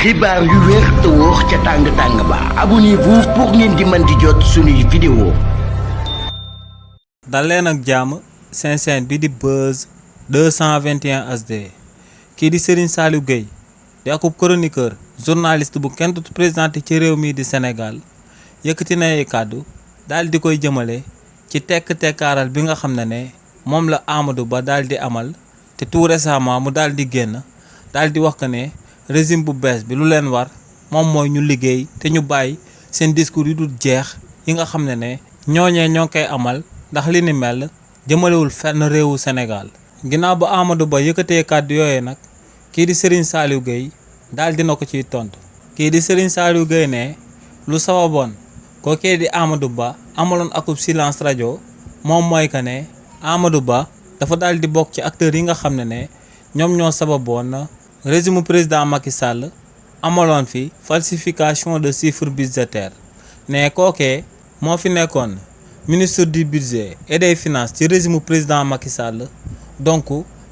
xibaar yu wér te wóor ca tàng ba abonnez-vous pour ngeen di mën di jot suñuy vidéo. dal leen ak jàmm seen chaîne bi di Buzz 221 HD kii di Serigne Saliou Gueye di akub chroniqueur journaliste bu kenn du présenté ci réew mi di Sénégal yëkkati na ay kàddu daal di koy jëmale ci tekk-tekkaaral bi nga xam ne moom la Amadou Ba daal di amal te tout récemment mu daal di génn daal di wax que ne régime bu bees bi lu leen war moom mooy ñu liggéey te ñu bàyyi seen discours yu dul jeex yi nga xam ne ñooñee ñoo koy amal ndax li ni mel jëmalewul fenn réewu Sénégal. ginnaaw ba Amadou Ba yëkkatee kàddu yooyu nag kii di Serigne Saliou Gueye daal dina ko ciy tontu kii di Serigne Saliou Gueye ne lu sababoon kookee di Amadou Ba amaloon akub silence rajo moom mooy que ne Amadou Ba dafa daal di bokk ci acteurs yi nga xam ne ñoom ñoo sababoon régime président Macky Sall amaloon fi falsification de chiffres budgétaires ne kookee moo fi nekkoon ministre du budget et des finances ci régime président Macky Sall donc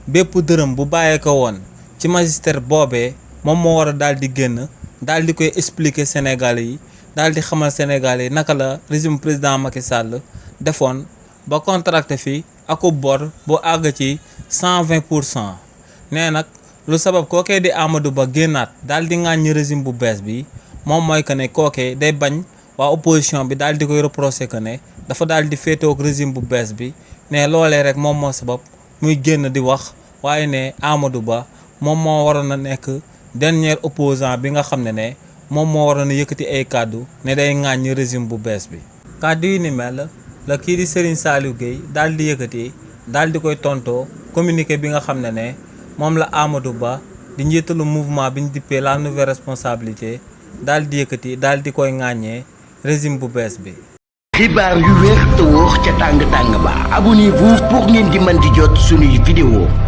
bépp dërëm bu bàyyee ko woon ci magistère boobee moom moo war a daal di génn daal di koy expliquer Sénégalais yi daal di xamal Sénégalais yi naka la régime président Macky Sall defoon ba contracté fi akub bor bu àgg ci 120%. nee nag lu sabab kookee di Amadou Ba génnaat daal di ŋàññi régime bu bees bi moom mooy que ne kookee day bañ waa opposition bi daal di koy reproché que ne dafa daal di féetoog régime bu bees bi ne loolee rek moom moo sabab muy génn di wax waaye ne Amadou Ba moom moo waroon a nekk dernier opposant bi nga xam ne moom moo waroon a yëkkati ay kàddu ne day ŋàññi régime bu bees bi. kàddu yi ni mel la kii di Serigne Saliou Gueye daal di yëkkati daal di koy tontoo communiqué bi nga xam ne moom la Amadou Ba di njiitalu mouvement bi ñu dippee la nouvelle responsabilité daal di yëkkati daal di koy ŋàññee régime bu bees bi. xibaar yu wér te wóor ca tàng ba abonnez-vous pour ngeen di mën di jot suñuy vidéo.